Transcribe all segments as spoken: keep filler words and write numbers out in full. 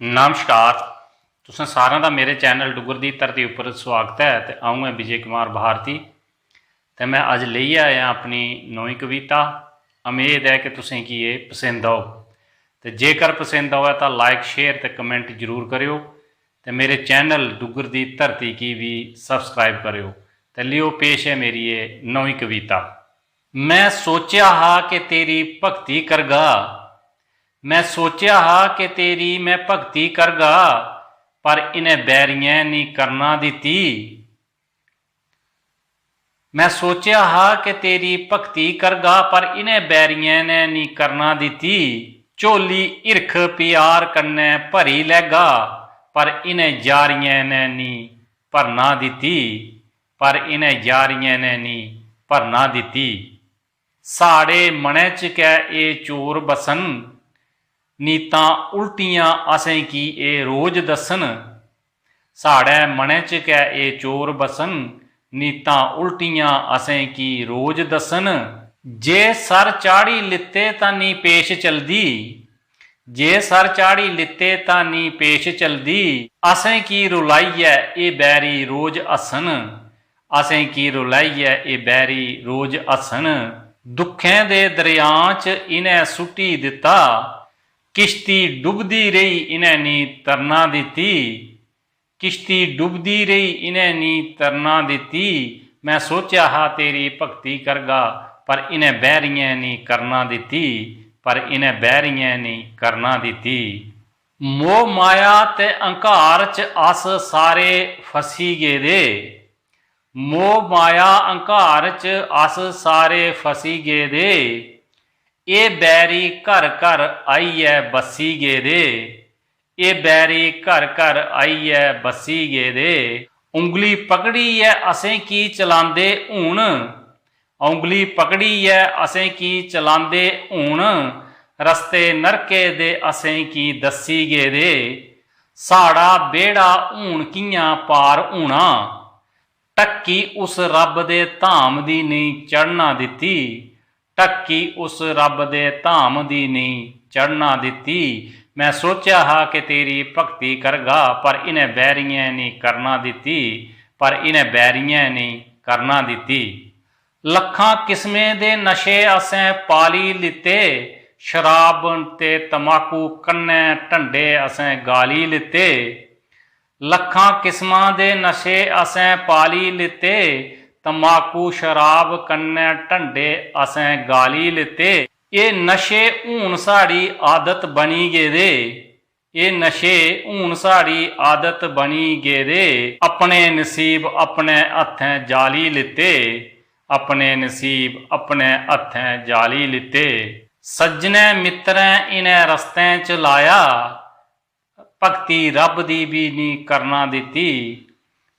नमस्कार, तुसें सारें दा मेरे चैनल डुग्गर दी धरती उप्पर सुआगत ऐ ते अ'ऊं ऐ विजय कुमार भारती ते में अज्ज लेइयै आया अपनी नमीं कविता। उम्मीद ऐ कि तुसें गी एह् पसंद औग ते जेकर पसंद आवै तां like, share ते comment जरूर करेओ ते मेरे चैनल डुग्गर दी धरती गी बी subscribe करेओ। ते लियो, पेश ऐ मेरी एह् नमीं कविता। मैं सोचेआ हा कि तेरी भक्ति करगा, मैं सोचेआ हा कि तेरी मैं भक्ति करगा, पर इ'नें बैरियें निं करना दित्ती। मैं सोचेआ हा कि तेरी भक्ति करगा, पर इ'नें बैरियें ने निं करना दित्ती। झोली हिरख प्यार कन्नै भरी लैगा, पर इ'नें यारियें ने निं भरना दित्ती, पर इ'नें यारियें ने निं भरना दित्ती। साढ़े मनै च गै एह् चोर बस्सन, नीतां उल्टियां असेंगी एह् रोज दस्सन। साढ़े मनै च गै एह् चोर बस्सन, नीतां उल्टियां असेंगी रोज दस्सन। जे सर चाढ़ी लित्ते तां नी पेश चलदी, जे सर चाढ़ी लित्ते तां नी पेश चलदी। असेंगी रुलाइयै एह् बैरी रोज हस्सन, असेंगी रुलाइयै एह् बैरी रोज हस्सन। दुक्खें दे दरेआं च इ'नें सुट्टी दित्ता, किश्ती डुबदी रेही इ'नें नी तरना दित्ती, किश्ती डुबदी रेही इ'नें नी तरना दित्ती। मैं सोचेआ हा तेरी भक्ति करगा, पर इ'नें बैरियें नी करना दित्ती, पर इ'नें बैरियें नी करना दित्ती। मोह माया ते अहंकार च अस सारे फसी गेदे, मोह माया अहंकार च अस सारे फसी गेदे। एह् बैरी घर घर आइयै बस्सी गेदे, एह् बैरी घर घर आइयै बस्सी गेदे। उंगली पकड़ियै असेंगी चलांदे हून, उंगली पकड़ियै असेंगी चलांदे हून, रस्ते नरके दे असेंगी दस्सी गेदे। साढ़ा बेड़ा हून कि'यां पार होना, ढक्की उस रब दे धाम दी नेईं चढ़ना दित्ती, ढक्की उस रब दे धाम दी नेईं चढ़ना दित्ती। मैं सोचेआ हा कि तेरी भक्ति करगा, पर इ'नें बैरियें नेईं करना दित्ती, पर इ'नें बैरियें नेईं करना दित्ती। लक्खां किस्में दे नशे असें पाली लित्ते, शराब ते तमाकू कन्नै ढंडे असें गाली लित्ते। लक्खां किस्मां दे नशे असें पाली लित्ते, तमाकू शराब कन्नै ढंडे असें गाली लित्ते। एह् नशे हून साढ़ी आदत बनी गेदे, एह् नशे हून साढ़ी आदत बनी गेदे। अपने नसीब अपने हत्थें जाली लित्ते, अपने नसीब अपने हत्थें जाली लित्ते। सज्जनें मित्तरें इ'नें रस्तें च लाया, भक्ति रब दी बी निं करना दित्ती।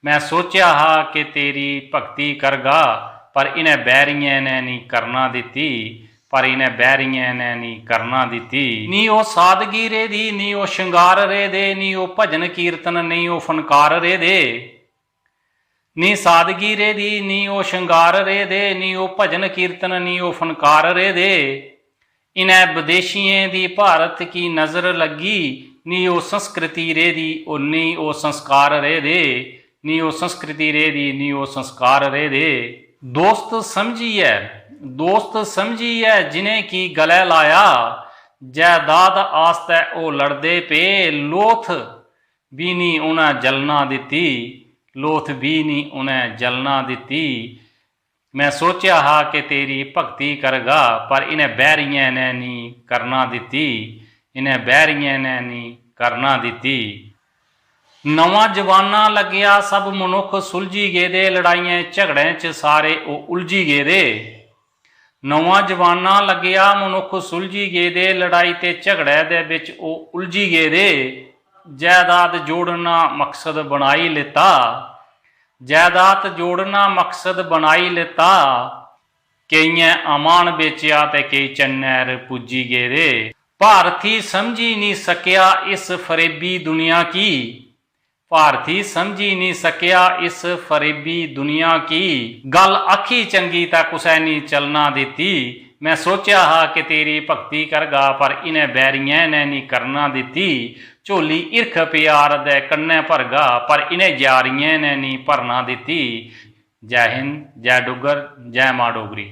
मैं सोचेआ हा कि तेरी भक्ति करगा, पर इ'नें बैरियें ने निं करना दित्ती, पर इ'नें बैरियें ने निं करना दित्ती। निं ओह् सादगी रेह्दी, निं ओह् शंगार रेह्दे, निं ओह् भजन कीर्तन, निं ओह् फनकार रेह्दे। निं सादगी रेह्दी, निं ओह् शंगार रेह्दे, निं ओह् भजन कीर्तन, निं ओह् फनकार रेह्दे। इ'नें बदेशियें दी भारत गी नजर लग्गी, निं ओह् संस्कृति रेह्दी, ओह् निं ओह् संस्कार रेह्दे, निं ओह् संस्कृति रेह्दी, निं ओह् संस्कार रेह्दे। दोस्त समझियै, दोस्त समझियै जि'नेंगी गलै लाया, जैदाद आस्तै ओह् लड़दे पे। लोथ बी निं उ'नें जलना दित्ती, लोथ बी निं उ'नें जलना दित्ती। मैं सोचेआ हा कि तेरी भक्ति करगा, पर इ'नें बैरियें ने निं करना दित्ती, इ'नें बैरियें ने निं करना दित्ती। नमां जमाना लग्गेआ, सब मनुक्ख सुलझी गेदे, लड़ाइयें झगड़ें च सारे ओह् उलझी गेदे। नमां जमाना लग्गेआ, मनुक्ख सुलझी गेदे, लड़ाई ते झगड़े दे बिच ओह् उलझी गेदे। जैदाद जोड़ना मकसद बनाई लेता, जैदाद जोड़ना मकसद बनाई लेता। केइयें अमान बेचेआ ते केई चन्नै 'र पुज्जी गेदे। भारती समझी निं सकेआ इस फरेबी दुनिया गी, भारती समझी निं सकेआ इस फरेबी दुनिया गी। गल्ल आखी चंगी तां कुसै निं चलना दित्ती। मैं सोचेआ हा कि तेरी भक्ति करगा, पर इ'नें बैरियें ने निं करना दित्ती, झोली हिरख प्यार दे कन्नै भरगा, पर इ'नें यारियें ने निं भरना दित्ती। जै हिंद, जै डुग्गर, जै मां डोगरी।